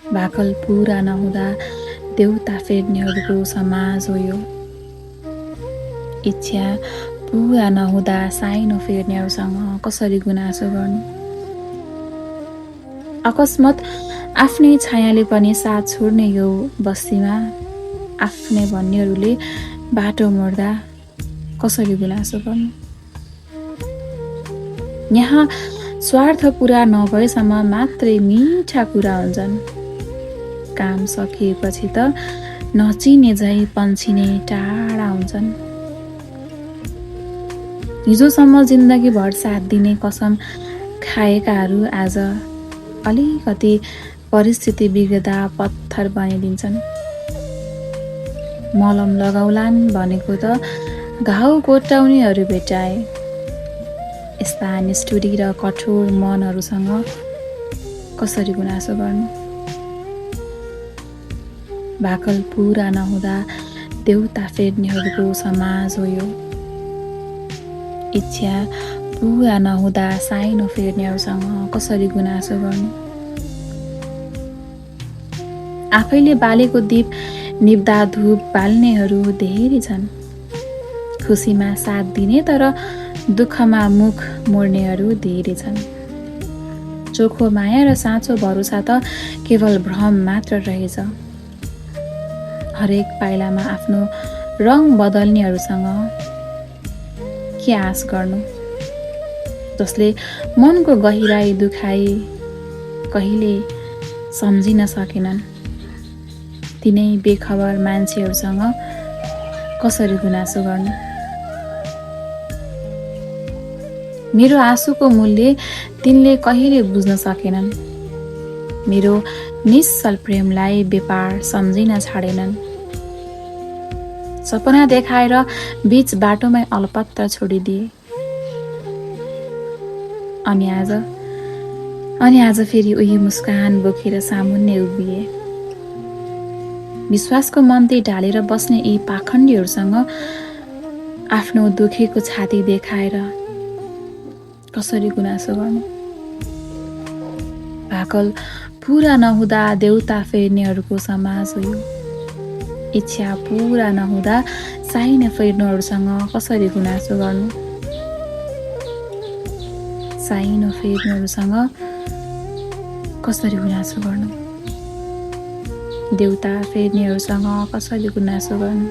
भाकल पुरा नहुँदा देउता फेर्नेहरूको समाज हो यो। इच्छा पुरा नहुँदा साइनो फेर्नेहरूसँग कसरी गुनासो गर्नु। अकस्मात आफ्नै छायाले पनि साथ छोड्ने यो बस्तीमा आफ्नै भन्नेहरूले बाटो मोड्दा कसरी गुनासो गर्नु। यहाँ स्वार्थ पुरा नभएसम्म मात्रै मिठा कुरा हुन्छन्। काम सकिएपछि त नचिने झै पन्छिने टाढा हुन्छन्। हिजोसम्म जिन्दगीभर साथ दिने कसम खाएकाहरू आज अलिकति परिस्थिति बिग्रदा पत्थर बनिदिन्छन्। मलम लगाउलान् भनेको त घाउ कोट्याउनेहरू भेटाए। यस्ता निष्ठुरी र कठोर मनहरूसँग कसरी गुनासो गर्नु। भाकल पुरा नहुँदा देउता फेर्नेहरूको समाज हो यो। इच्छा पुरा नहुँदा साइनो फेर्नेहरूसँग कसरी गुनासो गर्नु। आफैले बालेको दीप निप्दा धूप बाल्नेहरू धेरै छन्। खुसीमा साथ दिने तर दुःखमा मुख मोड्नेहरू धेरै छन्। चोखो माया र साँचो भरोसा त केवल भ्रम मात्र रहेछ। हरेक पाइलामा आफ्नो रङ बदल्नेहरूसँग के आश गर्नु। जसले मनको गहिराई दुखाई कहिले सम्झिन सकेनन् तिनै बेखबर मान्छेहरूसँग कसरी गुनासो गर्नु। मेरो आँसुको मूल्य तिनले कहिले बुझ्न सकेनन्। मेरो निश्चल प्रेमलाई व्यापार सम्झिन छाडेनन्। सपना देखाएर बीच बाटोमै अलपत्र छोडिदिए। अनि आज फेरि उही मुस्कान बोकेर सामुन्ने उभिए। विश्वासको मन्ती ढालेर बस्ने यी पाखण्डीहरूसँग आफ्नो दुखेको छाती देखाएर कसरी गुनासो गर्नु। भाकल पुरा नहुँदा देउता फेर्नेहरूको समाज हो यो। इच्छा पुरा नहुँदा साइनो फेर्नेहरूसँग कसरी गुनासो गर्नु। साइनो फेर्नेहरूसँग कसरी गुनासो गर्नु। देउता फेर्नेहरूसँग कसरी गुनासो गर्नु।